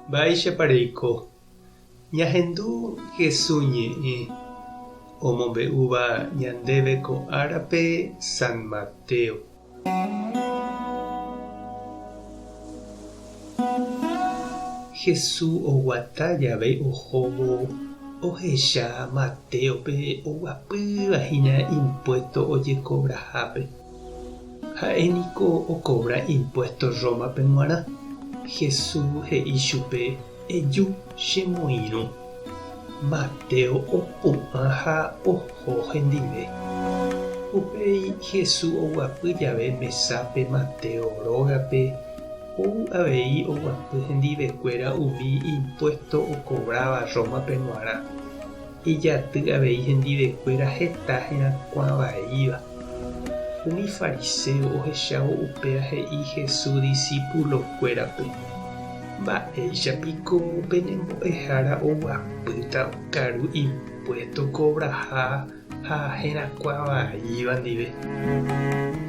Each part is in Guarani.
Mba'éichapa reiko? Ñahendu Jesús ñe'ẽ omombe'úva ñandéve ko árape San Mateo. Jesús oguata jave ohóvo ohecha Matéope oguapýva hína impuésto ojekovrahápe. Ha'e niko okovra impuésto Rómape g̃uarã. Jesús he'i chupe, Eju che moirũ. Mateo opu'ã ha oho hendive. Upéi Jesús oguapy jave mesápe Mateo rógape, ou avei oguapy hendivekuéra umi impuésto okovráva Rómape g̃uarã. Ijaty avei hendivekuéra heta herakuã vaíva. Umi fariséo ohechávo upéva he'i Jesús disípulokuérape, Mba'éicha piko pene mbo'ehára oguapýta okaru impuésto kovraha ha herakuã vaíva ndive?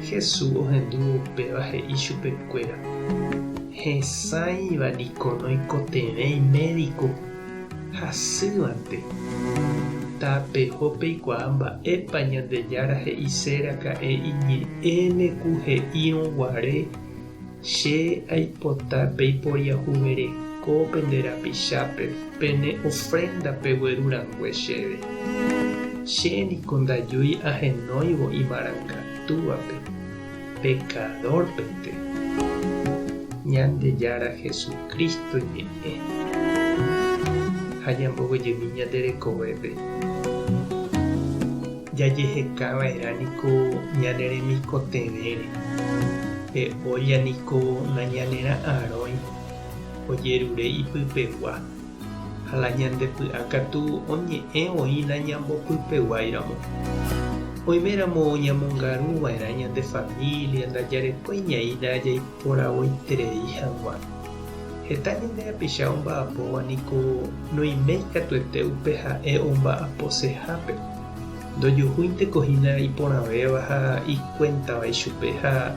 Jesús ohendúvo upéva he'i chupekuéra, Hesãiva niko noikotevẽi médiko. Hasývante. Tapeho peikuaa mba'épa Ñandejára he'ise raka'e iñe'ẽme ku he'írõ guare, Che aipota peiporiahuvereko pende rapichápe pene ofrénda pegueru rangue chéve. Che niko ndajúi ahenóivo imarangatúvape, pekadórpente. Ñandejára Jesucristo ñe'ẽ. Ha ñamboguejymi ñande rekovépe. Jajeheka va'erã niko ñane remikotevẽre. Pe ólla niko nañanera'arõi ojerure ipypegua, ha la ñande py'a katu oñe'ẽ voi nañambopypeguáiramo. Oiméramo ñamongaru va'erã ñande família ndajarekói ñaína jaiporavoiterei hag̃ua. Heta ñande rapicha omba'apóva niko noiméi katuete upe ha'e omba'aposehápe. Ndojuhúinteko hína iporãvéva ha ikuéntava ichupe ha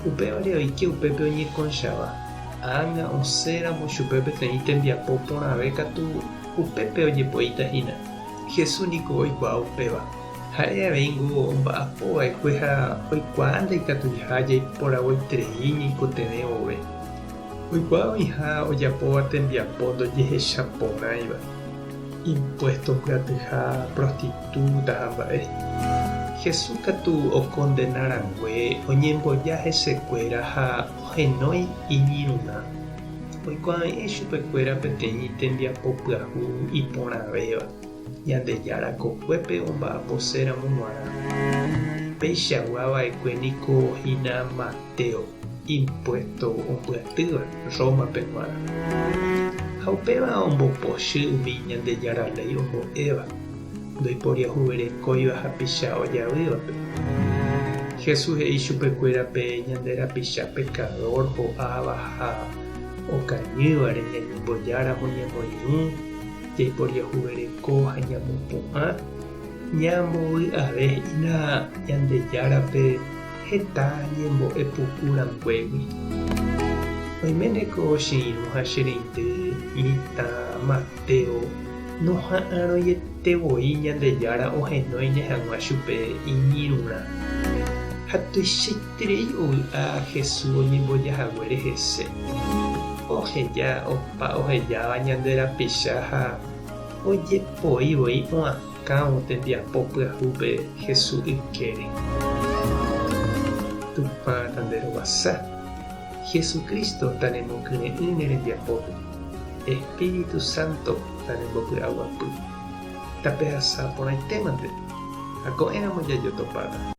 upévare oike upépe oñekonchava. Ág̃a osẽramo chupe peteĩ tembiapo porãve katu upépe ojepoíta hína. Jesús niko oikuaa upéva. Ha'e aveíngo omba'apo va'ekue ha oikuaa ndaikatuiha jaiporavoiterei ñaikotevẽ vove. Oikuaa oĩha ojapóva tembiapo ndojehechaporãiva, impuésto mbyatyha, prostitúta ha mba'e. Jesús katu okondena rangue oñemboja hesekuéra ha ohenói iñirũrã. Oikuave'ẽ chupekuéra peteĩ tembiapo pyahu iporãvéva, Ñandejára kokuépe omba'aposéramo g̃uarã. Peichagua va'ekue niko hína Mateo, impuésto ombyatýva Rómape g̃uarã. Ha upéva ombopochy umi Ñandejára léi ombo'éva, ndoiporiahuverekóiva hapicha ojavývape. Jesús he'i chupekuéra pe ñande rapicha pekadór ho'áva ha okañývare ñañembojáramo ñamoirũ, jaiporiahuvereko ha ñamopu'ã, ñambovy'ave hína Ñandejárape heta ñembo'e puku ranguégui. Oiméne ko che irũ ha che reindy mitã Mateo noha'arõiete voi Ñandejára ohenóine hag̃ua chupe iñirũrã. Ha tuichaiterei ovy'a Jesús oñemboja haguére hese. Oheja opa ohejáva ñande rapicha ha ojepoi voi oakãvo tembiapo pyahúpe Jesús ykére. Tupã tanderovasa. Jesucristo tanemokyre'ỹ ne rembiapópe. Espíritu Santo tanembopy'aguapy. Tapehasa porãitémante ha ko'ẽramo jajotopáta.